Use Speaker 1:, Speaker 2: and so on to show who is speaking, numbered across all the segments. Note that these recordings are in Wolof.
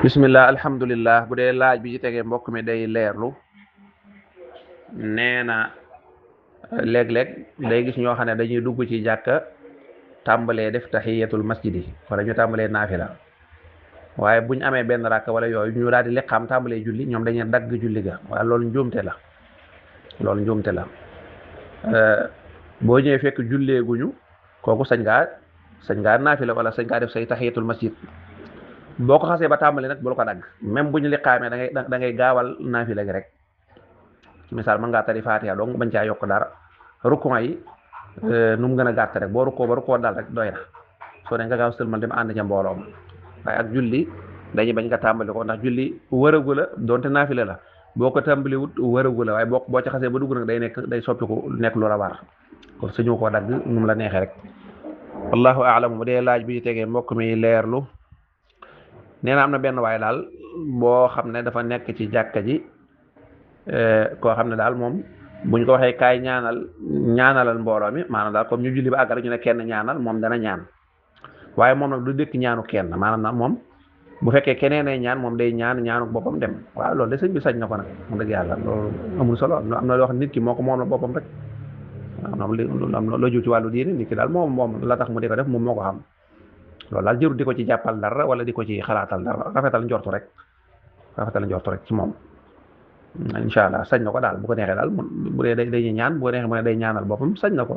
Speaker 1: bismillah alhamdulillah bu dee laaj bi ci tegee mbokk mi day leerlu nee na léeg-léeg day gis ñoo xam ne dañuy dugg ci jàkka tàmbalee def tahiyatul masjidi wala ñu tàmbalee naafila waaye buñ amee benn rakk wala yooyu ñu daal di liqaam tàmbalee julli ñoom dañuy dagg julli ga waaye loolu njuumte la boo ñëwee fekk julleeguñu kooku sañ ngaa naafila wala sañ ngaa def say tahiyatul masjid boo ko xasee ba tàmbali nag bul ko dagg même bu ñu liqaamee da ngay gaawal naafila gi rek ci misaal mën ngaa tari Faatiha donc bañ caa yokk dara rukkoo yi nu mu gën a gàtt rek boo rukkoo ba rukkoo dal rek doy na soo ne nga gaaw sëlmal dem ànd ca mbooloom waaye ak julli dañuy bañ nga tàmbali ko ndax julli wërëgu la donte naafila la boo ko tàmbali wut wërëgu la waaye boo ci xasee ba dugg nag day soppiku nekk lu la war kon suñu koo dagg nu mu la neexee rek wallahu a'lam bu dee laaj bi ci tegee mbokk mi leerlu nee na am na benn waaye daal boo xam ne dafa nekk ci jàkka ji koo xam ne daal moom buñ ko waxee kaay ñaanalal mbooloo mi maanaam daal comme ñu julli ba àggal ñu ne kenn ñaanal moom dana ñaan waaye moom nag du dëkk ñaanu kenn maanaam nag moom bu fekkee keneen ay ñaan moom day ñaanu boppam dem waaw loolu de sëñ bi sañ na ko nag wax dëgg yàlla loolu amul solo am na loo xam nit ki moo ko moom la boppam rek am na loo jiw ci wàllu diine nit ki daal moom la tax mu di ko def moom moo ko xam loolu daal jërul di ko ci jàppal dara wala di ko ci xalaatal dara rafetal njortu rek ci moom incha allah sañ na ko daal bu ko neexee daal bu dee dañuy ñaan bu ko neexee mu ne day ñaanal boppam sañ na ko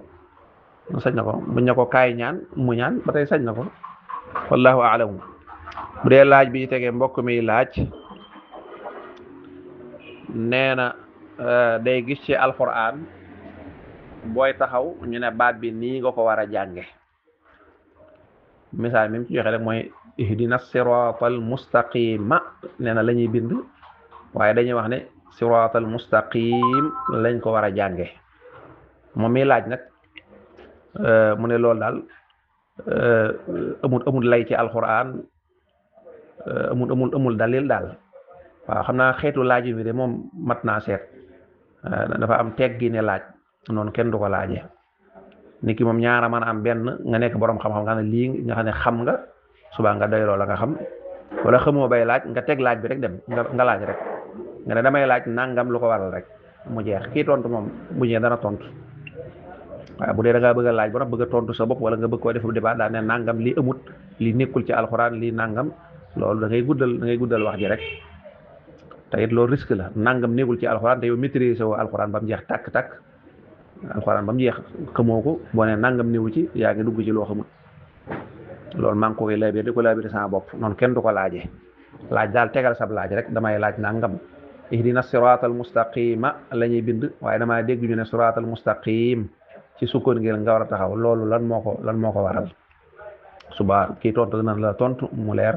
Speaker 1: buñ ne ko kaay ñaan mu ñaan ba tey sañ na ko wallahu a'lam bu dee laaj bi tegee mbokk mi laaj nee na day gis ci alquran booy taxaw ñu ne baat bi nii nga ko war a jànge misaal mi mu ci joxe rek mooy ihdina siratal mustaqima nee na la ñuy bind waaye dañuy wax ne siratal mustaqim lañ ko war a jànge moom mi laaj nag mu ne loolu daal amul lay ci alquran amul dalil daal waaw xam naa xeetu laaj bi de moom mat naa seet dafa am teggi ne laaj noonu kenn du ko laaje nit ki moom ñaara mën a am benn nga nekk borom xam-xam nga xam ne lii nga xam ne xam nga suba nga doy loola nga xam wala xamoo bay laaj nga teg laaj bi rek dem nga laaj rek nga ne damay laaj nangam lu ko waral rek mu jeex kii tontu moom bu ñëwee dana tontu waaye bu dee da ngaa bëgg a laaj ba nag bëgg a tontu sa bopp wala nga bëgg koo def débat daa ne nangam lii amut lii nekkul ci alxuraan lii nangam loolu da ngay guddal wax ji rek te it loolu risque la nangam nekkul ci alxuraan te yow maîtriser woo alxuraan ba mu jeex takk alxuraan ba mu jeex xamoo ko boo ne nangam néewu ci yaa ngi dugg ci loo xamul loolu maa ngi ko koy laabir di ko laabir sama bopp noonu kenn du ko laajee laaj daal tegal sab laaj rek damay laaj nangam ihdina siratal mustaqima la ñuy bind waaye damaa dégg ñu ne siratal mustaqim ci sukkoon ngir nga war a taxaw loolu lan moo ko waral suba kii tontu dina la tontu mu leer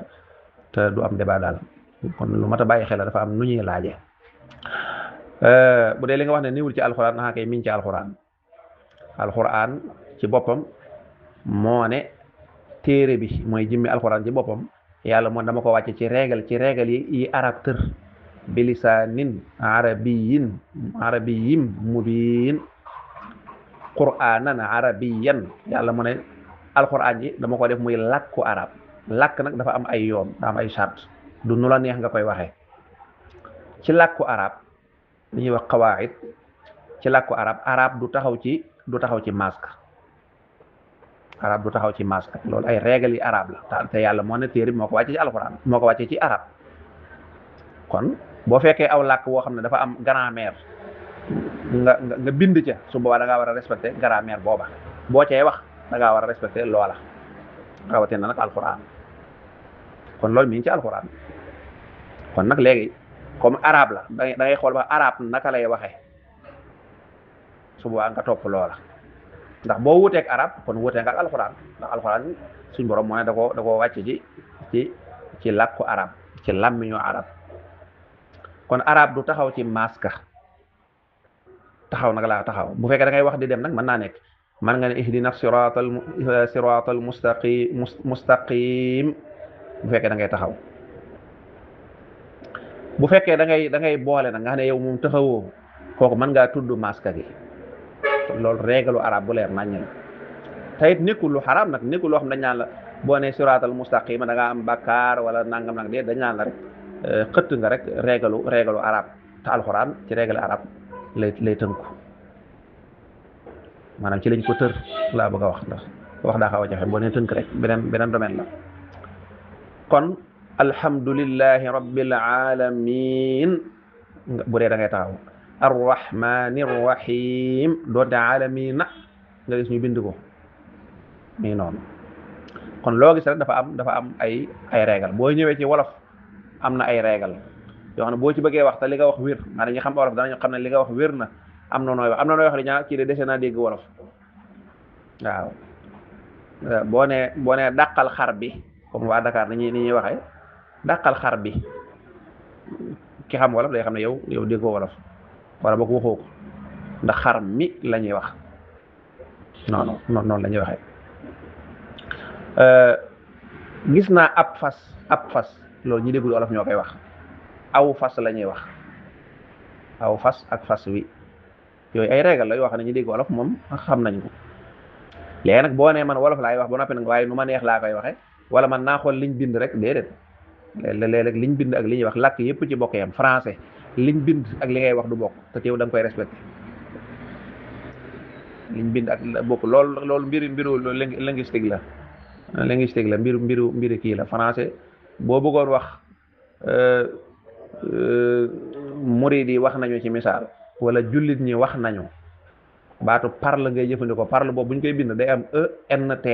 Speaker 1: te du am débat daal kon lu mat a bàyyi xel dafa am nu ñuy laajee bu dee li nga wax ne niwul ci alxuraan naa kay miñ ci alxuraan ci boppam moo ne téere bi mooy jëmmi alxuraan ci boppam yàlla moom dama ko wàcce ci régal yi arab tër bilisaanin arabiyyin mubiin qur'aanan arabiyyan yàlla mu ne alxuraan ji dama ko def muy làkku arab làkk nag dafa am ay yoon dafa am ay charte du nu la neex nga koy waxee ci làkku arab li ñuy wax qawaid ci làkku arab du taxaw ci masque arab du taxaw ci masque loolu ay règle yi arab la te yàlla moo ne téere bi moo ko wàcce ci alxuraan moo ko wàcce ci arab kon boo fekkee aw làkk woo xam ne dafa am grammaire nga bind ca su boobaa da ngaa war a respecté grammaire booba boo cay wax da ngaa war a respecté loola rawatina nag alxuraan kon loolu mi ngi ci alxuraan kon nag léegi comme arab la da ngay xool ba arab naka lay waxee su boobaa nga topp loola ndax boo wuteeg arab kon wutee nga ak alxuraan ndax alxuraan suñ borom moo ne da koo wàcc ci làkku arab ci làmmiñu arab kon arab du taxaw ci maska taxaw nag laa taxaw bu fekkee da ngay wax di dem nag mën naa nekk man nga ne ihdina siratal mustaqim bu fekkee da ngay taxaw bu fekkee da ngay boole nag nga xam ne yow moom taxawoo kooku mën ngaa tudd maska gi loolu régalu arab bu leer naññ la te it nekkul lu xaraam nag nekkul loo xam dañ naan la boo ne siraatal mustaqima da ngaa am bakkaar wala nangam nag de dañ naan la rek xëtt nga rek régalu arab te alxuraan ci régal arab lay tënku maanaam ci lañ ko tër laa bëgg a wax ndax wax daa xaw a jafe boo ne tënk rek beneen domaine la kon alhamdulillahi rabbil alamin bu dee da ngay taxaw arrahmanir rahim doonte alamina nga gis ñu bind ko mii noonu kon loo gis rek dafa am ay régal boo ñëwee ci wolof am na ay régal yoo xam ne boo ci bëggee wax te li nga wax wér maanaam ñi xam wolof danañu xam ne li nga wax wér na am na nooy wax li ñaa kii de dese naa dégg wolof waaw boo nee dàqal xar bi comme waa Dakar ni ñuy waxee dàqal xar bi ki xam wolof day xam ne yow déggoo wolof wala boo ko waxoo ko ndax xar mi la ñuy wax noonu la ñuy waxee gis naa ab fas loolu ñi déggul wolof ñoo koy wax aw fas la ñuy wax aw fas ak fas wi yooyu ay régal la yoo xam ne ñu dégg wolof moom xam nañ ko léegi nag boo nee man wolof laay wax ba noppi nag waaye nu ma neex laa koy waxe wala man naa xool liñ bind rek déedéet léeg-léeg liñ bind ak li ñuy wax làkk yëpp ci bokk yam français liñ bind ak li ngay wax du bokk te teew da nga koy respecté liñ bind ak bokk loolu mbiru linguistique la mbiru kii la français boo bëggoon wax murid yi wax nañu ci misaal wala jullit ñi wax nañu baatu parle ngay jëfandikoo parle boobu bu ñu koy bind day am ENT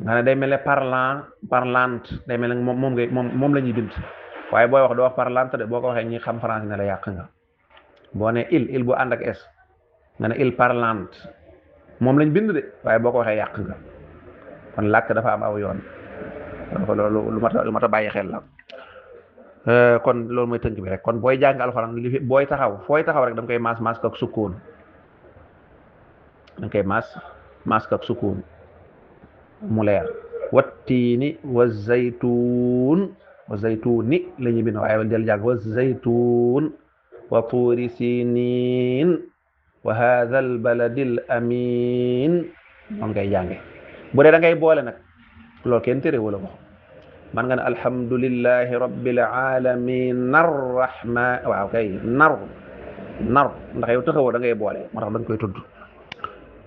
Speaker 1: nga ne day mel ne parlante day mel ne moom la ñuy bind waaye booy wax doo wax parlante de boo ko waxee ñi xam français ne la yàq nga boo ne il bu ànd ak s nga ne il parlante moom lañ bind de waaye boo ko waxee yàq nga kon làkk dafa am aw yoon loolu lu mat a bàyyi xel la kon loolu mooy tënk bi rek kon booy jàng alxuraan fooy taxaw rek da nga koy maas ak sukkoon da nga koy maas ak sukkoon mu leer wattiini wa zaytuun la ñuy bind waaye del jàng wa zaytuun wa tuuri siniin wa haadha al baladil amiin moom ngay jànge bu dee da ngay boole nag loolu kenn tere wala ko man nga ne alhamdulillahi rabbil alamin waaw kay nar ndax yow taxawoo da ngay boole moo tax da nga koy tudd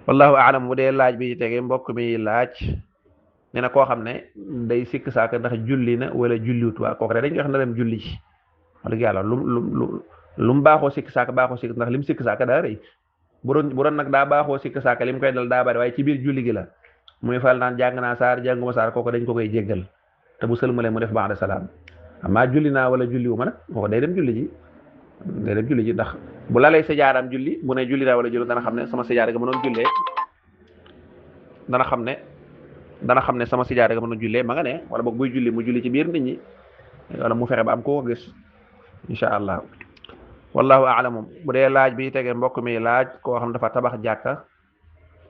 Speaker 1: wallahu aalam bu dee laaj bi tege mbokk mi laaj nee na koo xam ne day sikk saaka ndax julli na wala julliwut waa kooku dañ koy wax na dem julli ci wax dëgg yàlla lu mu baaxoo sikk saaka ndax lim sikk saaka daa rëy bu doon nag daa baaxoo sikk saaka lim koy dal daa bari waaye ci biir julli gi la muy fal naan jàng naa saar jànguma saar kooku dañ ko koy jéggal te bu sëlmalee mu def ba'da salaam amaa julli naa wala julliwu ma nag kooku day dem julli ji ndax bu la lay sajaadaam julli bu ne julli naa wala julli dana xam ne sama sajaada ga mënoon jullee dana xam ne sama sajaada ga mënoon jullee ma nga ne wala boog buy julli mu julli ci biir nit ñi wala mu fexe ba am koo ko gis insha allah wallahu a'lam bu dee laaj bi tege mbokk mi laaj koo xam dafa tabax jàkka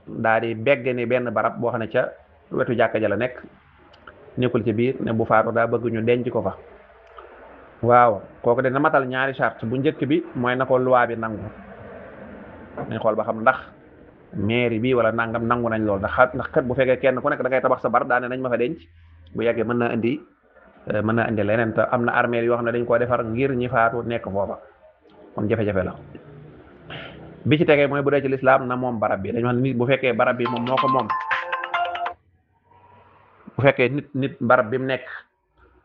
Speaker 1: daa di begg ni benn barab boo xam ne ca wetu jàkka ja la nekk nekkul ci biir ne bu faatu daa bëgg ñu denc ko fa waaw kooku de na matal ñaari charte bu njëkk bi mooy na ko loi bi nangu nañ xool ba xam ndax mairie bi wala nangam nangu nañ lool ndax kat bu fekkee kenn ku nekk da ngay tabax sa bar daane nañ ma fa denc bu yàggee mën naa indi leneen te am na armeel yoo xam ne dañ koo defar ngir ñi faatu nekk foofa kon jafe-jafe la bi ci tegee mooy bu dee ci lislaam na moom barab bi dañu wax ne nit bu fekkee barab bi moom moo ko moom bu fekkee nit barab bi mu nekk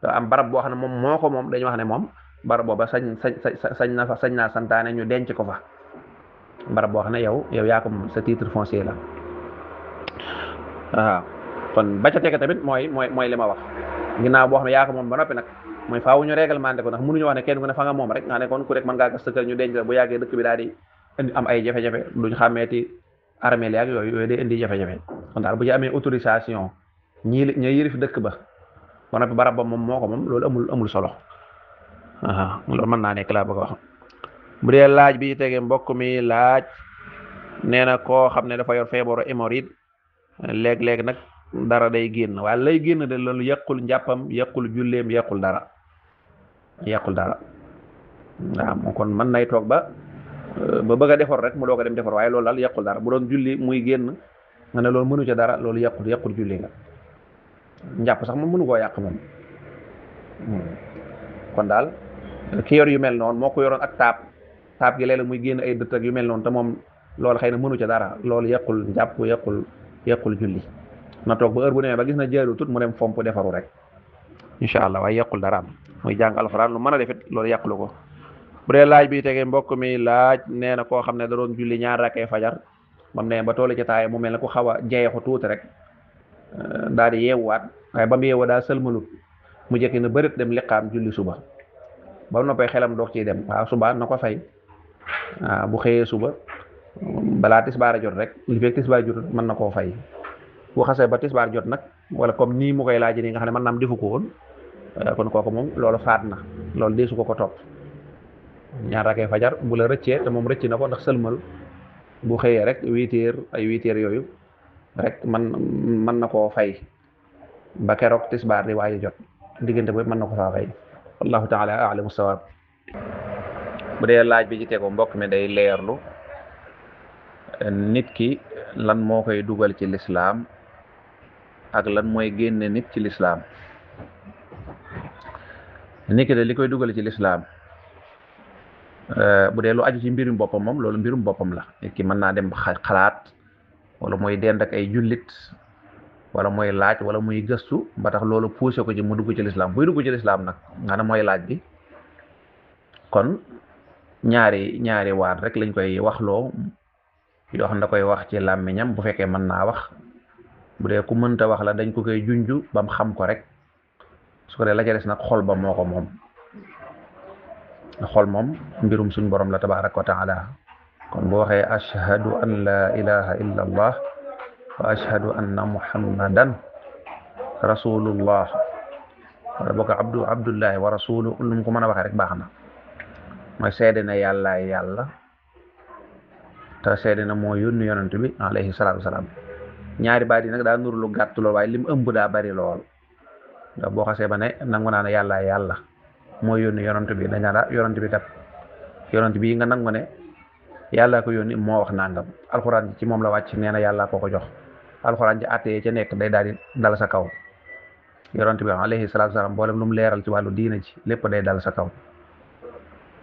Speaker 1: am barab boo xam ne moom moo ko moom dañu wax ne moom barab booba sañ naa santaane ñu denc ko fa barab boo xam ne yow yaa ko moom sa titre foncier la waaw kon ba ca tege tamit mooy li ma wax ginnaaw boo xam ne yaa ko moom ba noppi nag mooy faaw ñu réglementé ko ndax mënuñu wax ne kenn ku ne fa nga moom rek nga ne kon ku rek mën ngaa gas sa kër ñu denc la bu yàggee dëkk bi daal di am ay jafe-jafe duñ xàmmeeti armée ak yooyu day indi jafe-jafe kon daal bu ci amee autorisation ñi yërif dëkk ba noppi barab ba moom moo ko moom loolu amul solo loolu mën naa nekk laa bëgg a wax bu dee laaj bi tege mbokk mi laaj nee na koo xam ne dafa yor feebaru hémorroïde léeg-léeg nag dara day génn waaye lay génn de loolu yàqul njàppam yàqul julleem yàqul dara waaw moo kon mën nay toog ba bëgg a defar rek mu doog a dem defar waaye loolu daal yàqul dara bu doon julli muy génn nga ne loolu mënu ca dara loolu yàqul julli nga njàpp sax moom mënu koo yàq moom. kon daal ki yor yu mel noonu moo ko yoroon ak taab gi léeg-léeg muy génn ay dëtt ak yu mel noonu te moom loolu xëy na mënu ca dara loolu yàqul njàpp yàqul julli na toog ba heure bu demee ba gis na jaaru tut mu dem fomp defaru rek incha allah waaye yàqul dara am muy jàng alxuraan lu mën a defit loolu yàqulu ko. bu dee laaj bi tegee mbokk mi laaj nee na koo xam ne da doon julli ñaar rakkee fajar moom ne ba toole ci taaye mu mel ne ku xaw a jeexu tuuti rek daal di yeewuwaat waaye ba mu yeewoo daa sëlmalut mu jekki na bërit dem liqaam julli suba ba noppee xelam doog ciy dem waaw suba na ko fay waaw bu xëyee suba balaa tisbaar jot rek li fekk tisbaar jot mën na koo fay bu xasee ba tisbaar jot nag wala comme nii mu koy laaj nii nga xam ne mën naam defu ko woon kon kooku moom loolu faat na loolu deesu ko topp ñaar rakkee fajar bu la rëccee te moom rëcc na ko ndax sëlmal bu xëyee rek 8 heures yooyu rek mën na koo fay ba keroog tisbaar di waaye jot diggante boobu mën na ko faa fay wallahu taala alamu sawaab. bu dee laaj bi ci tegu mbokk mi day leerlu nit ki lan moo koy dugal ci lislaam ak lan mooy génne nit ci lislaam. nit ki de li koy dugal ci lislaam bu dee lu aju ci mbirum boppam moom loolu mbirum boppam la nit ki mën naa dem xalaat wala mooy dend ak ay jullit wala mooy laaj wala muy gëstu ba tax loolu poussé ko ci mu dugg ci lislaam buy dugg ci lislaam nag nga ne mooy laaj bi kon ñaari waat rek lañ koy waxloo yoo xam ne da koy wax ci làmmiñam bu fekkee mën naa wax bu dee ku mënta wax la dañ ko koy junju ba mu xam ko rek su ko dee la ca des nag xol ba moo ko moom xol moom mbirum suñ borom la tabaraka wa taala kon bu waxee ashhadu an la ilaha illa allah wa ashhadu anna muhammadan rasulullah wala boo ko abdullahi wa rasulu lu mu ko mën a waxee rek baax na mooy seede na yàllaay yàlla te seede na moo yónni yonent bi alayhi salaatu wasalaam ñaari baat yi nag daa nuru lu gàtt lool waaye lim ëmb daa bari lool ndax boo xasee ba ne nangu naa ne yàllaay yàlla moo yónni yonent bi dañaa daa yonent bi kat yonent bi nga nangu ne yàllaa ko yónni moo wax nangam alxuraan ji ci moom la wàcc nee na yàllaa ko jox alxuraan ji àttee ca nekk day daal di dal sa kaw yonent bi alayhi salaatu wasalaam mboolem lu mu leeral ci wàllu diina ji lépp day dal sa kaw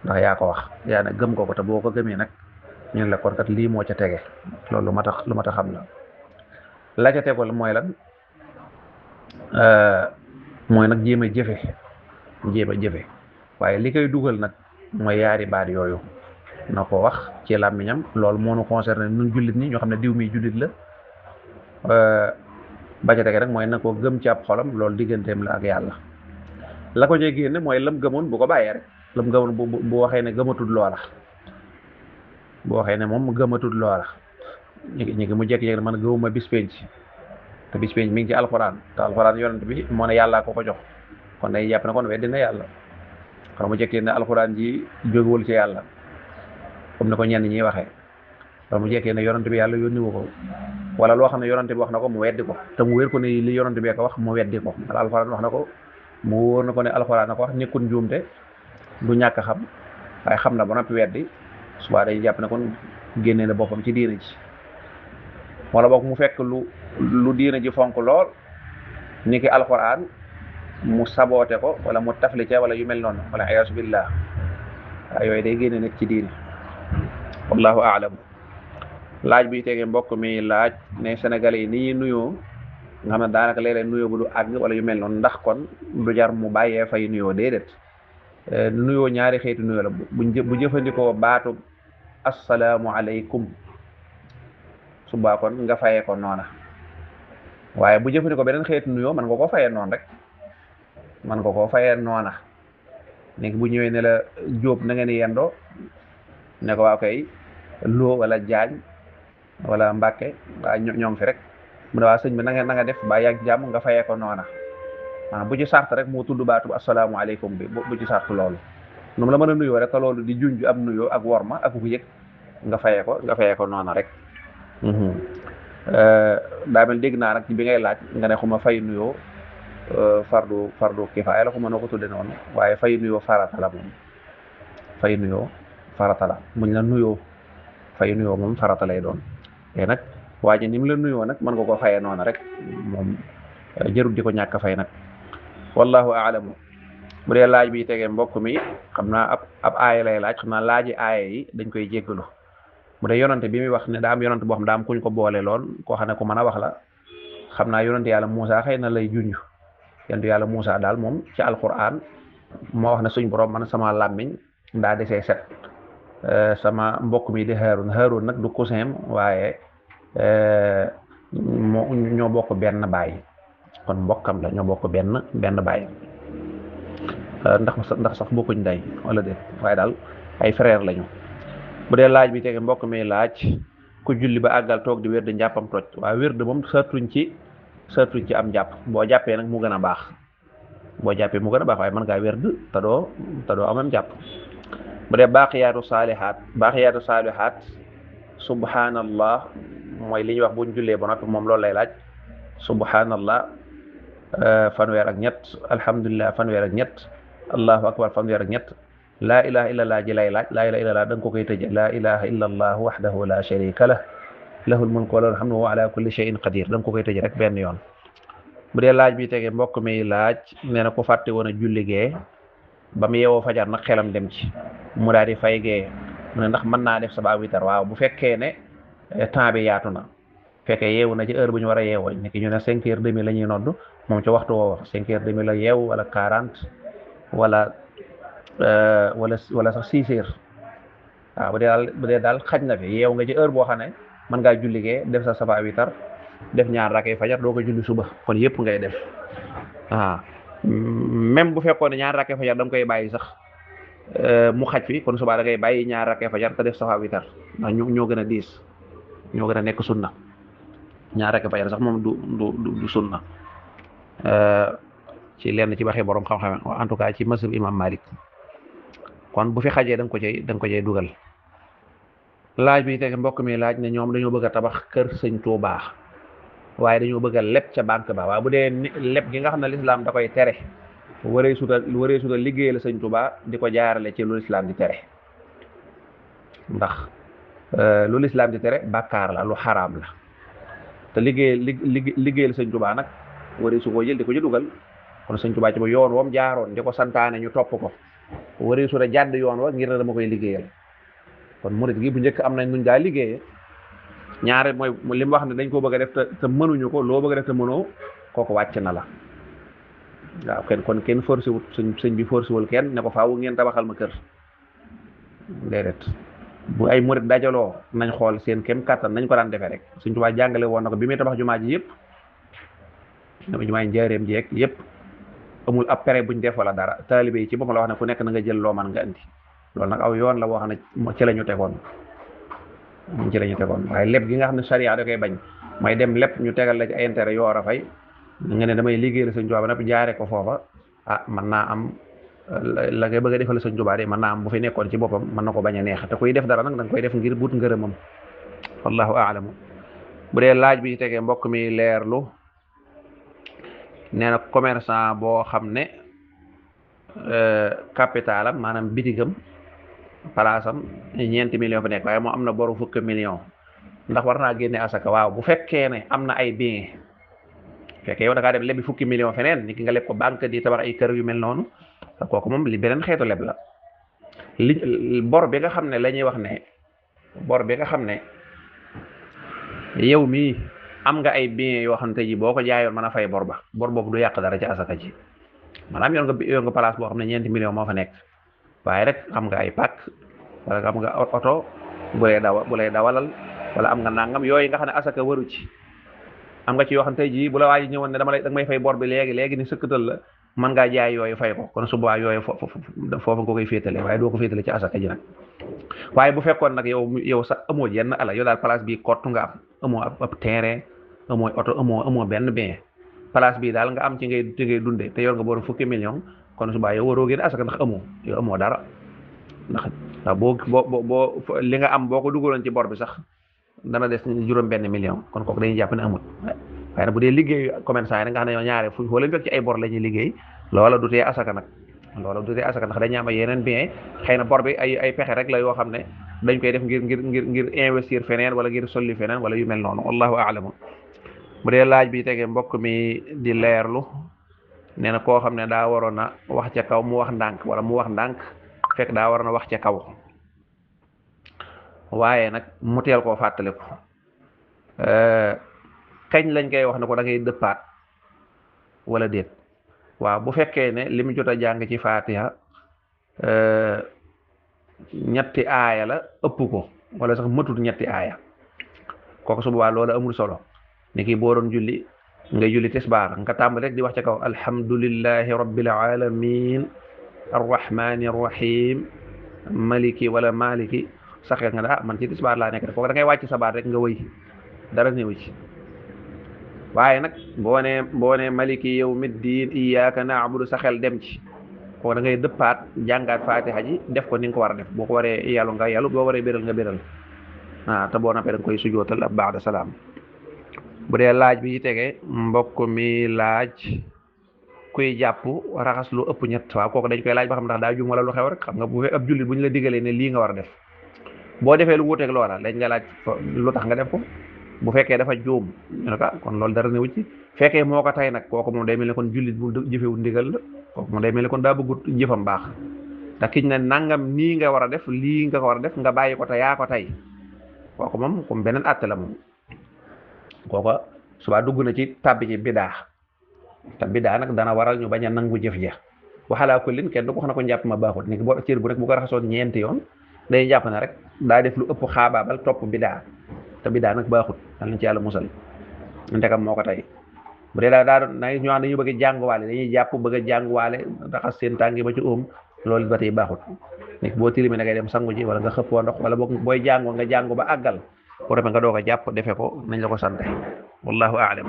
Speaker 1: ndax yaa ko wax yaa ne gëm ko te boo ko gëmee nag ñu ne la kon kat lii moo ca tege loolu lu ma tax xam la ca tegol mooy lan mooy nag jéem a jëfe waaye li koy dugal nag mooy yaari baat yooyu na ko wax ci làmmiñam loolu moo nu concerné nun jullit ñi ñoo xam ne diw mi jullit la ba ca tege rek mooy na ko gëm ci ab xolam loolu digganteem la ak yàlla la ko cee génne mooy lam gëmoon bu ko bàyyee rek lam gëmoon bu waxee ne gëmatul loola bu waxee ne moom gëmatul loola ñu ngi mu jekk-jekk man gëwuma bis penc te bis penc mi ngi ci alxuraan te alxuraan yonent bi moo ne yàllaa ko jox kon day jàpp ne kon weddi na yàlla kon mu jekkee ne alxuraan ji jógewul ci yàlla comme ne ko ñenn ñi waxee kon mu jekkee ne yonent bi yàlla yónni wu ko wala loo xam ne yonent bi wax na ko mu weddi ko te mu wér ko ne li yonent bi ko wax mu weddi ko wala alxuraan wax na ko mu wóor na ko ne alxuraan na ko wax nekkul njuumte du ñàkk xam waaye xam na ba noppi weddi subaa day jàpp ne kon génnee na boppam ci diina ji wala boog mu fekk lu diina ji fonk lool ni ki alxuraan mu saboote ko wala mu tafli ca wala yu mel noonu wala ayaasu billah waaye yooyu day génne nit ci diine wallahu aalam. laaj bi tegee mbokk mi laaj ne sénégalais yi ni ñuy nuyoo nga xam ne daanaka léeg-léeg nuyoo bu du àgg wala yu mel noonu ndax kon du jar mu bàyyee fay nuyoo déedéet nuyoo ñaari xeetu nuyoo la bu jëfandikoo baatu assalaamu aleykum subaa kon nga fayee ko noona waaye bu jëfandikoo beneen xeetu nuyoo man nga koo fayee noonu rek man nga koo fayee noona nekk bu ñëwee ne la jóob na ngeen yendoo ne ko waa koy loo wala jaañ wala mbàkke waa ñoo ngi fi rek mu ne waa sëñ bi na nga def ba yàgg jàmm nga fayee ko noona bu ci sart rek moo tudd baatu asalaamaaleykum bi bu ci sart loolu noonu la mën a nuyoo rek te loolu di junj am nuyoo ak worma ak ku yëg nga fayee ko noona rek daa mel dégg naa nag ci bi ngay laaj nga ne xuma fay nuyoo fardu kifaaya la xuma noo ko tudde noonu waaye fay nuyoo farata la moom fay nuyoo farata la muñ la nuyoo fay nuyoo moom farata lay doon te nag waa ji ni mu la nuyoo nag mën nga ko fayee noona rek moom jërut di ko ñàkk a fay nag wallahu aalamu. bu dee laaj bi tegee mbokk mi xam naa ab aaya lay laaj, xam naa laaji aaya yi dañ koy jéggalu. bu dee yonante bi muy wax ne daa am yonante boo xam daa am kuñ ko boole loon koo xam ne ku mën a wax la, xam naa yonante yàlla Muusa xëy na lay junj. yonante yàlla Muusa daal moom ci alquran moo wax ne suñ borom man sama làmmiñ ndaa desee set, sama mbokk mi di Haarun nag du cousin waaye ñoo bokk benn baay, kon mbokkam la ñoo bokk benn baay, ndax sax bokkuñ ndey wala déet, waaye daal ay frère lañu. bu dee laaj bi tege mbokk mi laaj ku julli ba àggal toog di wérd njàppam toj. waaye wérd moom sartuñ ci am njàpp, boo jàppee nag mu gën a baax, waaye mën ngaa wérd te doo amam njàpp. bu dee baaqiyaatu saalihaat subhanallah mooy li ñuy wax buñ jullee ba noppi, moom loolu lay laaj. subhanallah fanweer ak ñett, alhamdulillah fanweer ak ñett, allahu akbar fanweer ak ñett, laa ilaha illallah ji lay laaj. laa ilaha illallah da nga ko koy tëje laa ilaha illallah wahdahu la sharika lah lahul mulku wa lahul hamdu wa ala kulli shay'in qadir, da nga ko koy tëje rek benn yoon. bu dee laaj bi tege mbokk mi laaj nee na ko fàtte woon a julli gee ba mu yeewoo fajar nag xelam dem ci mu daal di fay gee, mu ne ndax mën naa def sabaa witar. waaw bu fekkee ne temps bi yaatu na, fekkee yeewu na ci heure bu ñu war a yeewoo, ni ki ñu ne 5h30 la ñuy nodd, moom ci waxtu woo 5h30 la yeewu wala 40 wala sax 6h. waaw bu dee daal xaj na fi yeewu nga ci heure boo xam ne mën ngaa julli gee def sa sabaa witar, def ñaar rakkay fajar doo ko julli suba, kon yëpp ngay def. waaw même bu fekkoon ne ñaar rakkay fajar da nga koy bàyyi sax mu xaj fi, kon suba da ngay bàyyi ñaar rakkay fajar te def sabaa witar, ndax ñoo gën a diis, ñoo gën a nekk sunna. ñaar rakkay fajar sax moom du sunna ci lenn ci waxee borom xam-xam, en tout cas ci mazhab imam Malik. kon bu fi xajee da nga ko cay dugal. laaj bi teg mbokk mi laaj ne ñoom dañoo bëgg a tabax kër sëñ Tuubaa waaye dañoo bëgg a leb ca banque ba. waaye bu dee leb gi nga xam ne lislaam da koy tere, waree suta liggéeyal sëñ Tuubaa di ko jaarale ci lu lislaam di tere, ndax lu lislaam di tere bàkkaar la, lu xaraam la. te liggéeyal sëñ Tuubaa nag waree su koo jël di ko ci dugal. kon sëñ Tuubaa ci ba yoon woom jaaroon di ko santaane ñu topp ko, waree su jàdd yoon wa ngir ne dama koy liggéeyal. kon murit gi bu njëkk am nañ nuñ daa liggéeyee. ñaare mooy li mu wax ne dañ koo bëgg a def te mënuñu ko, loo bëgg a def te mënoo, kooku wàcc na la. waaw kon kenn forcé wut sëñ bi forcé wul kenn ne ko faawu ngeen tabaxal ma kër, déedéet. bu ay murit dajaloo nañ xool seen kem kattan nañ ko daan defee rek. Sëñ Tuubaa jàngale woon na ko bi muy tabax jumaa ji yëpp, jumaa yi njaareem ji yëpp amul ab pere buñ def wala dara. taalibe yi ci boppam la wax ne ku nekk na nga jël loo man nga indi. loolu nag aw yoon la boo xam ne ci la ñu tegoon, waaye lépp gi nga xam ne sariya da koy bañ, may dem lépp ñu tegal la ci ay intérêt yoo war a fay, nga ne damay liggéeyal Sëñ Tuubaa ba nag jaare ko foofa, mën naa am la ngay bëgg a defal Sëñ Tuubaa de mën naa am bu fi nekkoon ci boppam mën na ko bañ a neex. te kuy def dara nag da nga koy def ngir but ngërëmam, wallahu aalamu. bu dee laaj bi tegee mbokk mi leerlu nee na commerçant boo xam ne capitalam maanaam bitigam palaasam ñeenti millions fi nekk, waaye moo am na boru fukki millions, ndax war naa génne asaka. waaw bu fekkee ne am na ay bien, fekkee yow da ngaa dem lebi fukki millions feneen, ni ki nga leb ko banque di tabax ay kër yu mel noonu, kooku moom li beneen xeetu leb la. bor bi nga xam ne la ñuy wax ne bor bi nga xam ne yow mii am nga ay bien yoo xam ne tey jii boo ko jaayoon mën a fay bor ba, bor boobu du yàq dara ci asaka ji. maanaam yoon nga place boo xam ne 4 millions moo fa nekk, waaye rek am nga ay pàkk wala am nga oto bu lay dawalal, wala am nga nangam yooyu nga xam ne asaka waru ci. am nga ci yoo xam ne tey jii bu la waa ji ñëwoon ne danga may fay bor bi léegi ni sëkkatal la, mën ngaa jaay yooyu fay ko, kon su boobaa yooyu foofu nga koy féetale, waaye doo ko féetale ci asaka ji nag. waaye bu fekkoon nag yow sax amoo yenn ala, yow daal place bii kottu nga am, amoo ab terrain, amoo oto, amoo benn bien, place bii daal nga am ci ngay dundee te yor nga boru fukki millions, kon su boobaa yow waroo génne asaka ndax amoo dara. ndax boo li nga am boo ko dugaloon ci bor bi sax dana des juróom benn million, kon kooku dañuy jàpp ne amul. waaye nag bu dee liggéey commerçant yi nga xam ne ñoo ñaare fu leen fekk ci ay bor la ñuy liggéey, loola du tee asaka nag, ndax dañuy am ay yeneen bien, xëy na bor bi ay pexe rek la yoo xam ne dañ koy def ngir investir feneen wala ngir solli feneen wala yu mel noonu, wallahu aalamu. bu dee laaj bi tege mbokk mi di leerlu nee na koo xam ne daa waroon a wax ca kaw mu wax ndànk wala mu wax ndànk fekk daa waroon a wax ca kaw waaye nag mu teel koo fàttaliku kañ lañ koy wax ne ko da ngay dëppaat wala déet waaw bu fekkee ne li mu jot a jàng ci Fatiha ñetti aaya la ëpp ko wala sax matut ñetti aaya kooku su boobaa loolu amul solo ni ki boo doon julli ngay julli tisbaar nga tàmbali rek di wax ca kaw alhamdulillahi rabbil alamin arrahmani arrahim maliki wala maliki saxee nga ne ah man ci tisbaar laa nekk rek kooku da ngay wàcc sa baat rek nga wëy dara néew ci waaye nag boo nee maliki yawmiddin iyyaka na'budu sa xel dem ci kooku da ngay dëppaat jàngaat Fatiha ji def ko ni nga ko war a def boo ko waree yàllu nga yàllu boo waree béral nga béral te boo nappee da nga koy sujootal ab ba'da salaam bu dee laaj bi tege mbokk mi laaj kuy jàpp raxas lu ëpp ñett waaw kooku dañ koy laaj ba xam ndax daa jum wala lu xew rek xam nga bu fekk ab jullit bu ñu la digalee ne lii nga war a def boo defee lu wuuteeg loola dañ nga laaj lu tax nga def ko bu fekkee dafa juum ñu ne ko kon loolu dara newu ci fekkee moo ko tay nag kooku moom day mel ne kon jullit bu jëfewul ndigal la kooku moom day mel ne kon daa bëggut jëfam baax ndax kiñ ne nangam nii nga war a def lii nga ko war a def nga bàyyi ko te yaa ko tay kooku moom comme beneen àtte la moom kooku subaa dugg na ci tàbbi ci bidaa te bidaa nag dana waral ñu bañ a nangu jëf ja waxalaa ko lin kenn du ko wax na ko njàpp ma baaxut ni boo cër bu rek bu ko raxasoon ñeenti yoon day jàpp ne rek daa def lu ëpp xaabaabal topp bidaa te bidaa nag baaxut dal nañ ci yàlla musal ndekam moo ko tey bu dee daa doon na ñoo xam dañu bëgg a jànguwaale dañuy jàpp bëgg a jànguwaale raxas seen tàngi ba ci óom loolu ba tey baaxut ni boo tilimi da ngay dem sangu ji wala nga xëppoo ndox wala booy jàngoo nga jàngu ba àggal boo demee nga doog a jàpp defe ko nañ la ko sante wallahu a'lam